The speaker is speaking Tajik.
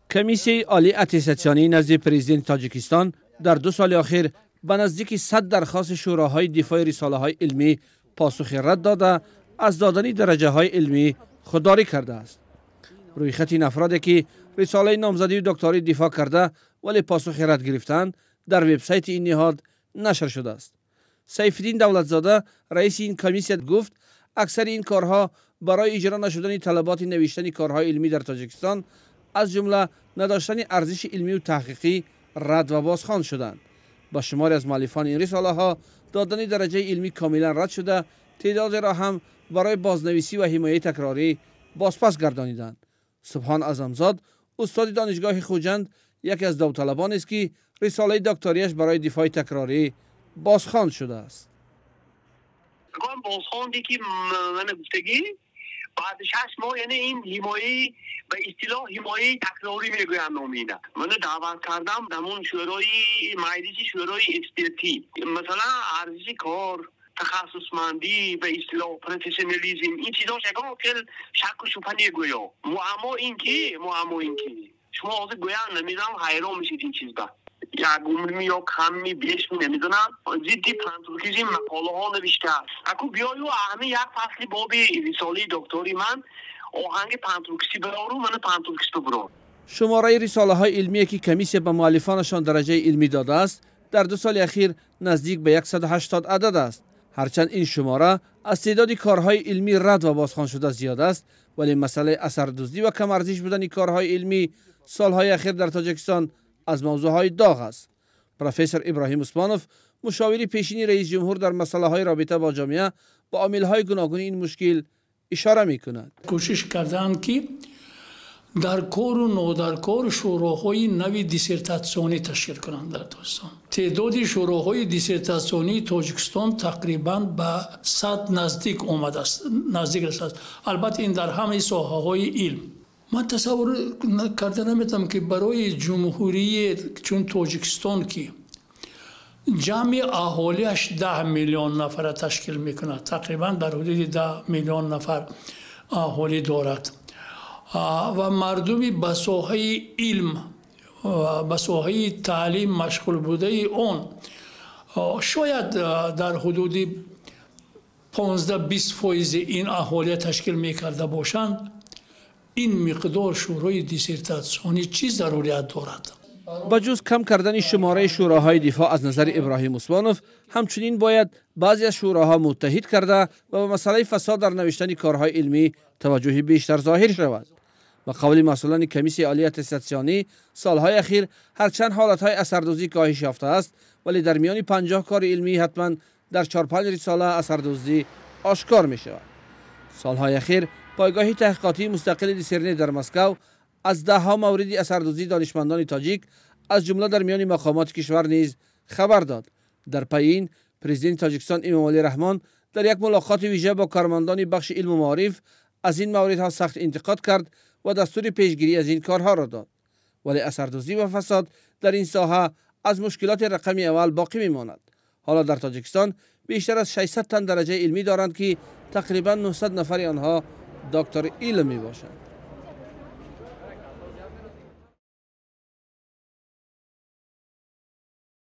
Комиссияи олии аттестатсионии назди президенти Тоҷикистон дар 2 соли охир ба наздики 100 дархости шӯроҳои дифои рисолаҳои илмӣ посухи рад дода, аз додани дараҷаҳои илмӣ худдорӣ кардааст. Рӯйхати ин афроде ки рисолаи номзадию докторӣ дифоъ карда, вале посухи рад гирифтаанд, дар вебсайти ин ниҳод нашр шудааст. Сайфиддин Давлатзода, раиси ин комиссия, гуфт аксари ин корҳо барои иҷро нашудани талаботи навиштани корҳои илмӣ дар Тоҷикистон, аз ҷумла надоштани арзиши илмию таҳқиқӣ, рад ва бозхон шуданд. Ба шумори аз муаллифони ин рисолаҳо додани дараҷаи илмӣ комилан рад шуда, теъдодеро ҳам барои бознависӣ ва ҳимояи такрорӣ бозпас гардониданд. Субҳон Аъзамзод, устоди донишгоҳи Хуҷанд, яке аз довталабонест, ки рисолаи докторияш барои дифои такрорӣ бозхон шудааст. Бозхонде ки мана гуфтагӣ, баъди 6 моҳ, яъне ин ҳимояи, ба истилоҳ ҳимояи такрорӣ мегӯянд номи ина. Мана даъват кардам ҳамун шӯрои маҷлиси шӯрои экспертӣ. Масалан, арзиши кор, тахассусмандӣ, ба истилоҳ профессионализм, ин чизош ягон хел шакку шубҳа негӯё. Муаммо ин ки шумо ҳозир гӯянд, намедонам, ҳайрон мешед ин чизба. Як умрми ё камми бешми, намедонам, зидди пантуркизм мақолаҳо навиштааст. Аку биёю ҳамин як фасли боби рисолаи доктори ман оҳанги пантуркистӣ барору, мана пантуркист бирор. Шумораи рисолаҳои илмие ки комиссия ба муаллифонашон дараҷаи илмӣ додааст, дар 2 соли ахир наздик ба 180 адад аст. Ҳарчанд ин шумора аз теъдоди корҳои илмӣ рад ва бозхон шуда зиёд аст, вале масъалаи асардуздӣ ва камарзиш будани корҳои илмӣ солҳои ахир дар Тоҷикистон аз мавзӯъҳои доғ аст. Профессор Иброҳим Усмонов, мушовири пешини раисҷумҳур дар масъалаҳои робита бо ҷомеа, ба омилҳои гуногуни ин мушкил ишора мекунад. Кӯшиш карданд, ки дар кору нодаркор шӯроҳои нави диссертатсионӣ ташкил кунанд дар Тоҷикистон. Теъдоди шӯроҳои диссертатсионии Тоҷикистон тақрибан ба 100 наздик омадааст, наздик расидааст. Албатта, ин дар ҳамаи соҳаҳои илм. Ман тасаввур карда наметавонам, ки барои ҷумҳурие чун Тоҷикистон, ки ҷамъи аҳолиаш 10 миллион нафара ташкил мекунад, тақрибан дар ҳудуди 10 миллион нафар аҳолӣ дорад ва мардуми ба соҳаи илм, ба соҳаи таълим машғул будаи он шояд дар ҳудуди 15-20 фоизи ин аҳолия ташкил мекарда бошанд, ин миқдор шӯрои диссертатсионӣ чӣ зарурият дорад? Ба ҷуз кам кардани шумораи шӯроҳои дифоъ, аз назари Иброҳим Усмонов, ҳамчунин бояд баъзе аз шӯроҳо муттаҳид карда ва ба масъалаи фасод дар навиштани корҳои илмӣ таваҷҷӯҳи бештар зоҳир шавад. Ба қавли масъулони комиссияи олии аттестатсионӣ, солҳои ахир ҳарчанд ҳолатҳои асардуздӣ коҳиш ёфтааст, вале дар миёни 50 кори илмӣ ҳатман дар чорпанҷ рисола асардуздӣ ошкор мешавад. Солҳои ахир пойгоҳи таҳқиқотии мустақили Диссернет дар Москав аз даҳҳо мавриди асардуздии донишмандони тоҷик, аз ҷумла дар миёни мақомоти кишвар низ хабар дод. Дар пайи ин президенти Тоҷикистон Эмомалӣ Раҳмон дар як мулоқоти вижа бо кормандони бахши илму маориф аз ин мавридҳо сахт интиқод кард ва дастури пешгирӣ аз ин корҳоро дод. Вале асардуздӣ ва фасод дар ин соҳа аз мушкилоти рақами аввал боқӣ мемонад. Ҳоло дар Тоҷикистон бештар аз 600 тан дараҷаи илмӣ доранд, ки тақрибан 900 нафари онҳо доктори илм мебошанд.